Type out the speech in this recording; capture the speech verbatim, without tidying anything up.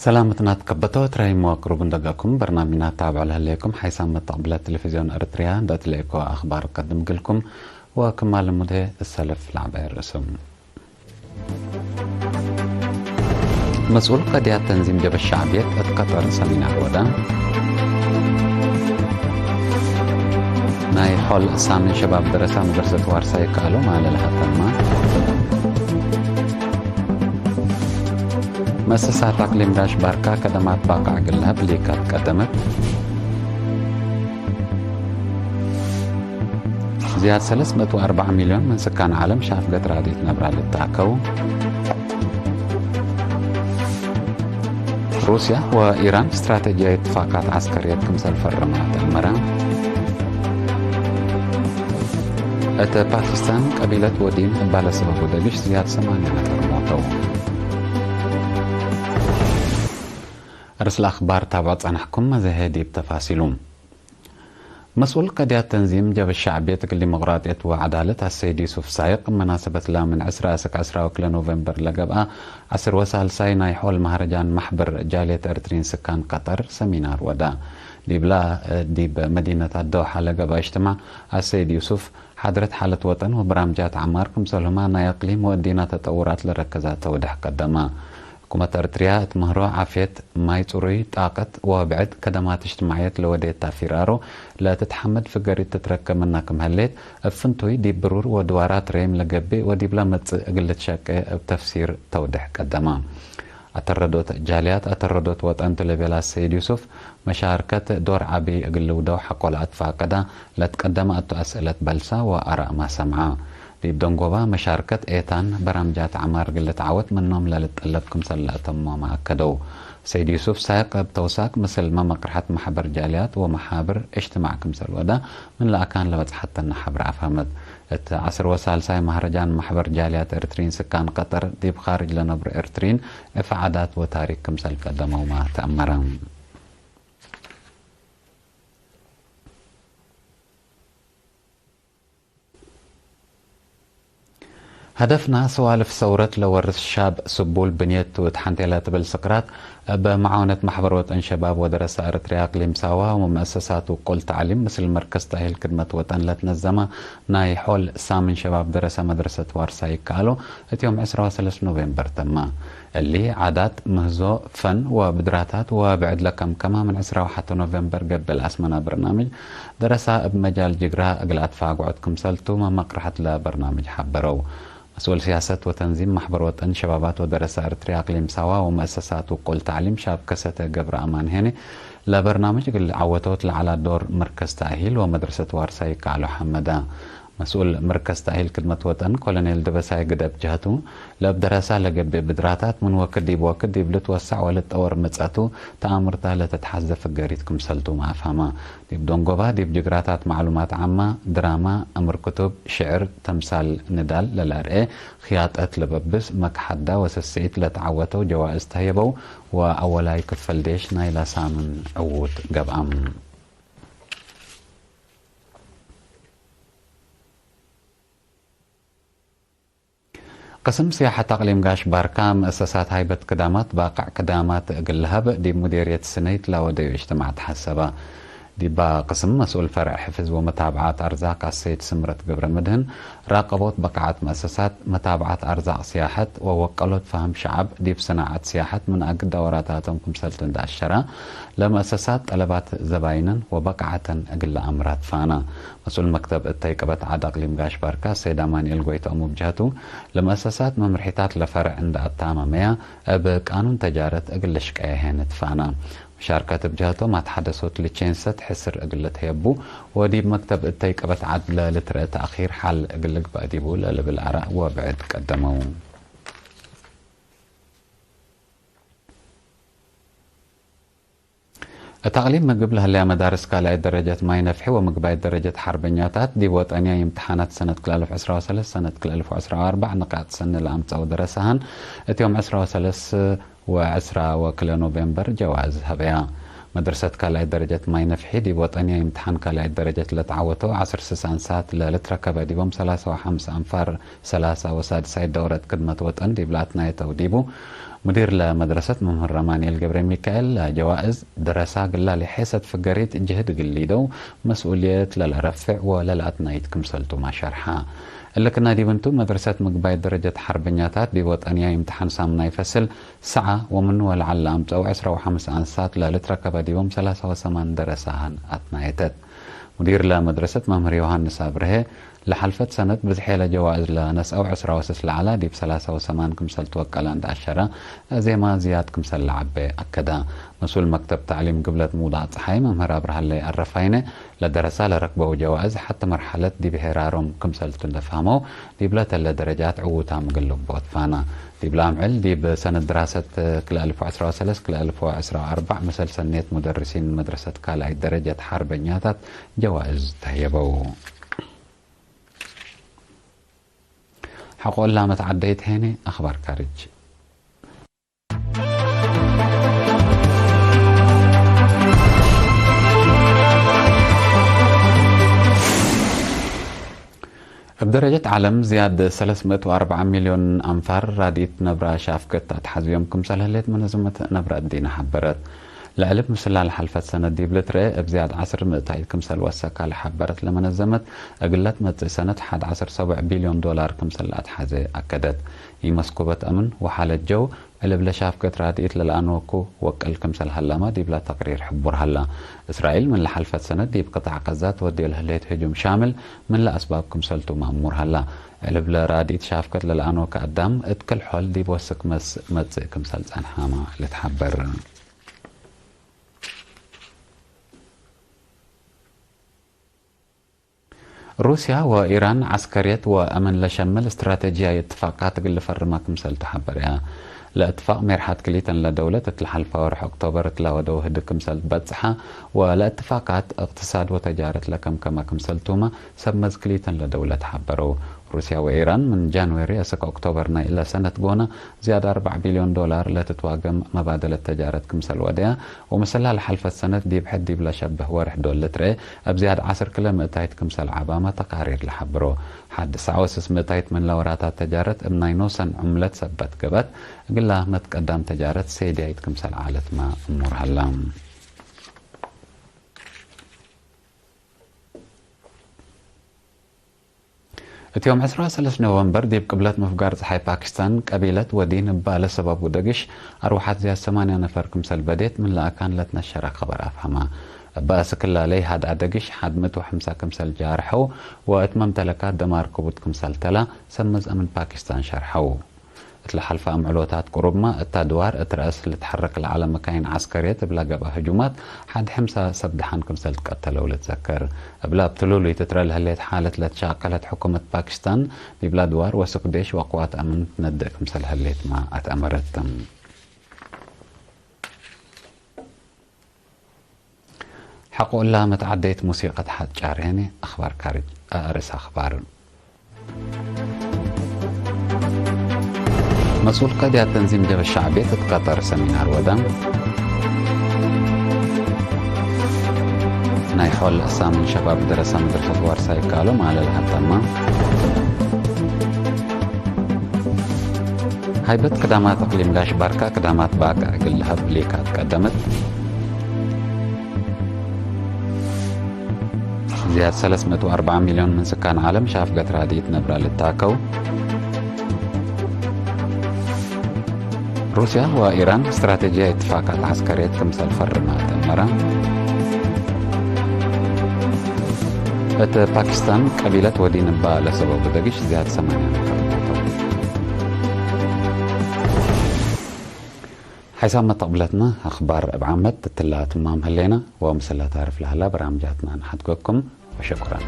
ሰላምትና ትከበቶ ትራይ መዋቅሩ ብንደጋኩም በርናሚና ታብዕ ለህሌኩም ሓይሳም መተቅብለ ቴሌቪዝዮን ኤርትርያ እንደ ትለኤኮ አኽባር ቀድም ግልኩም ወክማ ልሙድ እሰልፍ ለዐበየ ርእስም። መስኡል ቀድያት ተንዚም ጀበ ሸዕብየት እት ቀጠር ሰሚናር ወደ። ናይ ሖል ሳምን ሸባብ ደረሳ መድረሰት ዋርሳይ ከአሎ ማለ ለሀተማ። መእሰሳት አቅሊም ጋሽ ባርካ ከደማት ባቅዕ እግል ለሀብ ሊካት ቀደመት። ዝያድ ሰለስ ምእት ወአርበዕ ሚልዮን ምን ስካን ዓለም ሻፍገት ራድኢት ነብራ ልትአከው። ሩስያ ወኢራን ስትራተጂያዊ እትፋቃት ዐስከርየት ክምሰል ፈርማ ተአመረ። እት ፓኪስታን ቀቢለት ወዲን እባለ ሰበቡ ደግሽ ዝያድ ሰማንያ ነፈር ሞተው። ርእስ ለአኽባር ታብዖ ጸናሕኩም፣ መዘሄ ዲብ ተፋሲሉ። መስኡል ቀድያት ተንዚም ጀብህት ሸዕብየት እግል ዲሞቅራጥየት ወዐዳለት አሰይድ ዩሱፍ ሳይቅ፣ መናሰበት ላምን ዕስራ እስክ ዕስራ ወክለ ኖቬምበር ለገብአ ዐስር ወሳልሳይ ናይ ሖል መሀረጃን መሕበር ጃልየት ኤርትሪን ስካን ቀጠር ሰሚናር ወዳ። ዲብላ፣ ዲብ መዲነት አደውሓ ለገብአ እጅትማዕ፣ አሰይድ ዩሱፍ፣ ሓድረት ሓለት ወጠን ወበራምጃት ዐማር ክምሰልሁመ ናይ አቅሊም ወእዲና ተጠውራት ለረከዘ ተውደሕ ቀደመ። ሕኩመት ኤርትርያ እት ምህሮ ዓፍየት፣ ማይ ጽሩይ፣ ጣቀት ወብዕድ ከደማት እጅትማዕየት ለወዴት ታፊራሮ ለትትሐመድ ፍገሪት ትትረከብ ምነ ክም ህሌት፣ እብ ፍንቱይ ዲብ ብሩር ወድዋራት ሬም ለገብእ ወዲብለ መጽእ እግል ልትሸቄ እብ ተፍሲር ተውደሕ ቀደመ። አተረዶት ጃልያት አተረዶት ወጠን ቱ ለቤለ አሰይድ ዩሱፍ፣ መሻርከት ዶር ዐቢ እግል ልውደው ሐቆ ለአትፋቀዳ ለትቀደመ እቱ አስእለት በልሳ ወአራእማ ሰምዐ። ዲብ ደንጎባ መሻርከት ኤታን በራምጃት ዐማር እግል ልትዓወት ምኖም ለልትጠለብ ክምሰል ለአተሞመ አከደው። ሰይድ ዩሱፍ ሳይቅ እብ ተውሳክ ምስል መመቅርሐት መሕበር ጃልያት ወመሓብር እጅትማዕ ክምሰል ወዳ ምን ለአካን ለበጽሐተነ ሐብር አፍሀመት። እት ዐስር ወሳልሳይ መሀረጃን መሕበር ጃልያት ኤርትሪን ስካን ቀጠር ዲብ ካርጅ ለነብሩ ኤርትሪን እብ ዓዳት ወታሪክ ክምሰል ቀደመውመ ተአመረ። ሀደፍና ሰዋልፍ ሰውረት ለወርስ ሻብ ስቡል ብንየት ቱ እት ሐንቴ ለትብል ስክራት፣ እብ መዓውነት መሕበር ወጠን ሸባብ ወደረሰ ኤረትርያ አቅሊም ሳዋ ወመአሰሳት ውቁል ተዕሊም ምስል መርከዝ ተእሂል ክድመት ወጠን ለትነዘመ ናይ ሖል ሳምን ሸባብ ደረሰ መድረሰት ዋርሳይ ይከአሎ እት ዮም ዕስራ ወሰለስ ኖቬምበር ተመ። እሊ ዓዳት፣ ምህዞ፣ ፈን ወብድራታት ወብዕድ ለከምከመ ምን ዕስራ ወሐተ ኖቬምበር ገብእ ለአስመና በርናምጅ ደረሳ እብ መጃል ጅግራ እግል አትፋግዖት ክምሰልቱ መመቅርሐት ለበርናምጅ ሐበረው። መስኡል ሲያሰት ወተንዚም ማሕበር ወጠን ሸባባት ወደረሰ ኤርትርያ አቅሊም ሳዋ ወመአሰሳት ውቁል ተዕሊም ሻብ ከሰተ ገብረአማን ሄኔ ለበርናምጅ እግል ዐወተውት ለዐላ ዶር መርከዝ ተእሂል ወመድረሰት ዋርሳይ ይከአሎ ሐመደ። መስኡል መርከዝ ተእሂል ክድመት ወጠን ኮሎኔል ደበሳይ ግደብ ጀህቱ፣ ለእብ ደረሳ ለገብእ ብድራታት ምን ወክድ ዲብ ወክድ ዲብ ልትወሰዕ ወልትጠወር ምጸቱ ተአምርታ ለተትሐዘ ፍገሪት ክምሰልቱመ አፍሀመ። ዲብ ደንጎባ ዲብ ጅግራታት ማዕሉማት ዓመ፣ ድራማ፣ አምር ክቱብ፣ ሽዕር፣ ተምሳል፣ ንዳል ለለአርኤ፣ ክያጠት ለበብስ፣ መክሐዳ ወሰስዒት ለተዐወተው ጀዋእዝ ተህየበው ወአወላይ ክፈል ዴሽ ናይላ ሳምን ዕዉት ገብአም። ቅስም ስያሐት አቅሊም ጋሽ ባርካ፣ መአሰሳት ሃይበት ክዳማት ባቅዕ ክዳማት እግል ለሀብ ዲብ ሙዴርየት ስነይት ለወደዩ እጅትማዕ ተሐሰበ። ዲባ ቅስም መስኡል ፈርዕ ሕፍዝ ወመታብዓት አርዛቅ አሰይድ ስምረት ገብረመድህን፣ ራቀቦት በቃዐት መአሰሳት መታብዓት አርዛቅ ስያሐት ወወቀሎት ፋህም ሸዐብ ዲብ ሰናዐት ስያሐት ምን አግድ ዳወራታቶም ክምሰልቱ እንደ አሸራ፣ ለመአሰሳት ጠለባት ዘባይነን ወበቃዐተን እግል ለአምራት ፋና። መስኡል መክተብ እተይ ቀበት ዐድ አቅሊም ጋሽ ባርካ ሰይድ አማንኤል ጎይትኦም እብ ጀህቱ፣ ለመአሰሳት መምርሒታት ለፈርዕ እንደ አታመመያ፣ እብ ቃኑን ተጃረት እግል ልሽቀየ ሄን ትፋና። መሻርከት እብ ጀህቶም አትሐደሶት ልቼንሰት ሕስር እግል ልትህየቡ ወዲብ መክተብ እተይ ቀበት ዐድ ለልትረአ ተአኺር ሐል እግል ልግበእ ዲቡ ለልብል አራእ ወብዕድ ቀደመው። እት አቅሊም ምግብ ለህለያ መዳርስ ካልኣይት ደረጀት ማይ ነፍሒ ወምግባይት ደረጀት ሐርበኛታት ዲብ ወጠንያይ እምትሓናት ሰነት ክልኤ አልፍ ዕስራ ወሰለስ ሰነት ክልኤ አልፍ ወዕስራ ወአርበዕ ንቃጥ ሰኒ ለአምጸአው ደረሰሃን እት ዮም ዕስራ ወሰለስ ወዕስራ ወክልኤ ኖቬምበር ጀዋእዝ ሀበያ። መድርሰት ካልኣይት ደረጀት ማይ ነፍሒ ዲብ ወጠንያይ እምትሓን ካልኣይት ደረጀት ለተዓወተው ዐስር ስሳን ሳት ለልትረከበ ዲቦም ሰላሳ ወሐምስ አንፋር ሰላሳ ወሳድሳይት ደውረት ክድመት ወጠን ዲብ ለአትናየተው ዲቡ፣ ሙዲር ለመድረሰት መምህር አማኑኤል ገብረሚካኤል፣ ለጀዋእዝ ደረሳ ግላ ለሔሰት ፍገሪት ጅህድ እግል ሊደው መስኡልየት ለለረፍዕ ወለለአትናይት ክምሰልቱመ ሸርሐ። እሊ ክና ዲብ እንቱ፣ መድረሰት ምግባይ ደረጀት ሐርበኛታት ዲብ ወጠንያይ እምትሓን ሳምናይ ፈስል ሰዓ ወምኑ ወለዐል ለአምጸው ዕስራ ወሐምስ አንሳት ለልትረከበ ዲቦም ሰላሳ ወሰማን ደረሳሀን አትናየተት። ሙዲር ለመድረሰት መምህር ዮሐንስ አብርሀ፣ ለሐልፈት ሰነት ብዝሕ ለጀዋእዝ ለነስአው ዕስራ ወስስ ለዐላ ዲብ ሰላሳ ወሰማን ክምሰል ትወቀለ እንዴ አሸረ፣ አዜማ ዝያድ ክምሰል ለዐበ አከደ። መስኡል መክተብ ተዕሊም ግብለት ሙውዳዕ ጸሓይ መምህር አብርሃለይ አረፋይነ፣ ለደረሳ ለረክበው ጀዋእዝ ሐቲ መርሐለት ዲብ ሄራሮም ክምሰል ቱ እንዴ ፈሀመው፣ ዲብለ ተለ ደረጃት ዕዉታም እግል ልግቦ ትፋና። ዲብለ አምዕል፣ ዲብ ሰነት ድራሰት ክልኤ አልፍ ወዐስራ ወሰለስ ክልኤ አልፍ ወዐስራ ወአርበዕ፣ መሰል ሰኔት ሙደርሲን መድረሰት ካልኣይት ደረጀት ሐርበኛታት ጀዋእዝ ተህየበው። ሐቆላ መትዓደይት ሄኔ አኽባር ካርጅ። እብ ደረጀት ዐለም፣ ዝያድ ሰለስ ምእት ወአርበዕ ሚልዮን አንፋር ራድኢት ነብረ ሻፍገት አትሐዝዮም ክምሰል ህሌት መነዘመት ነብረ እዲነ ሐበረት። ለእልብ ምስላ ለሐልፈት ሰነት ዲብ ልትርኤ እብ ዝያድ ዐስር ምእታይት ክምሰል ወሰካ ለሐበረት ለመነዘመት፣ እግለ ትመጽእ ሰነት ሐድ ዐስር ሰቡዕ ቢልዮን ዶላር ክምሰል ለአትሐዜ አከደት። ኢመስኩበት አምን ወሓለት ጀው፣ እልብ ለሻፍገት ራድኢት ለለአንወኩ ወቅል ክምሰል ሀላመ ዲብለ ተቅሪር ሕቡር ሀላ። እስራኤል ምን ለሐልፈት ሰነት ዲብ ቅጣዕ ቀዛ ትወድዮ ለህሌት ህጁም ሻምል ምን ለአስባብ ክምሰልቱ መእሙር ሀላ። እልብ ለራድኢት ሻፍገት ለለአንወከ አዳም እት ክል ሖል ዲብ ወስክ መስ-፣ መጽእ ክምሰል ጸንሐመ ልትሐበር። ሩስያ ወኢራን ዐስከርየት ወአምን ለሸምል እስትራተጅያይ እትፋቃት እግል ልፈርመ ክምሰልቱ ሐበርያ። ለእትፋቅ ሜርሐት ክሊተን ለደውለት እት ለሐልፈ ወርሕ ኦክቶበር እት ለወደው ህድግ ክምሰል ትበጽሐ፣ ወለእትፋቃት እቅትሳድ ወተጃረት ለከምከመ ክምሰልቱመ ሰብ መዝ ክሊተን ለደውለት ሐበረው። ሩስያ ወኢራን ምን ጃንዌሪ አስክ ኦክቶበር ናይ እለ ሰነት ጎነ ዝያድ አርበዕ ቢልዮን ዶላር ለትትዋገም መባደለት ተጃረት ክምሰል ወደያ፣ ወምስላ ለሐልፈት ሰነት ዲብ ሕድ ዲብ ለሸብህ ወርሕ ዶል ልትርኤ እብ ዝያድ ዐስር ክለ ምእታይት ክምሰል ዐባመ ተቃሪር ለሐብሮ። ሐድ ሰዕ ወስስ ምእታይት ምን ለወራታት ተጃረት እብ ናይ ኖሰን ዑምለት ሰበት ገብአት፣ እግላ መትቀዳም ተጃረት ሴድያይት ክምሰል ዐለትመ እሙር ሀላ። እት ዮም ዕስራ ወሰለስ ኖቨምበር ዲብ ቅብለት ምፍጋር ጸሓይ ፓኪስታን ቀቢለት ወዲን እባ ለሰበቡ ደግሽ አርወሐት ዝያድ ሰማንያ ነፈር ክምሰል በዴት ምን ለአካን ለትነሸረ ከበር አፍሀመ። እባ አስክ ላለይ ሀድአ ደግሽ ሐድ ምእት ወሐምሳ ክምሰል ጃርሐው ወእት መምተለካት ደማር ክቡድ ክምሰል ተላ ሰብ መዝ አምን ፓኪስታን ሸርሐው። እት ለሐልፈ አምዕሎታት ቅሩብመ፣ እት አድዋር እት ረአስ ልትሐረክ ለዐለ መካይን ዐስከርየት እብለ ገብአ ህጁማት፣ ሐድ ሕምሳ ሰብ ደሐን ክምሰል ትቀተለው ልትዘከር። እብለ እብ ትሉሉይ ትትረ ለህሌት ሓለት ለትሻቀለት ሕኩመት ፓኪስታን፣ ዲብለ አድዋር ወስክ ዴሽ ወቅዋት አምን ትነድእ ክምሰል ህሌትመ አትአመረት። ሐቆላ መትዓደይት ሙሲቀት ሐጫር ሄኔ አኽባር ካርጅ። አርእስ አኽባር። መስኡል ቀድያት ተንዚም ጀበ ሸዕብየት እት ቀጠር ሰሚናር ወደ። ናይ ሖል አሳምን ሸባብ ደረሰ መድረሰት ዋርሳይ ካሎም አለል ሀተማ። ሃይበት ክዳማት እቅሊም ጋሽ ባርካ ክዳማት ባቅዕ እግል ለሀብ ሌካት ቀደመት። ዝያድ ሰለስ ምእት ወአርበዕ ሚልዮን ምን ስካን ዓለም ሻፍገት ራድኢት ነብረ ልታከው። ሩስያ ወኢራን ስትራቴጂያይ እትፋቃት ዐስከርየት ክምሰል ፈርመ ተመረ። እት ፓኪስታን ቀቢለት ወዲን እባ ለሰበቡ ደግሽ ዝያድ ሰማንያ ነፈር ሞተው። ሓይሳም መተቅብለትነ አኽባር እብ ዓመት እትላ ትማም ህሌነ ወምስለ ታርፍ ለህላ በርናምጃትና ነሓድገኩም ወሸኩረን።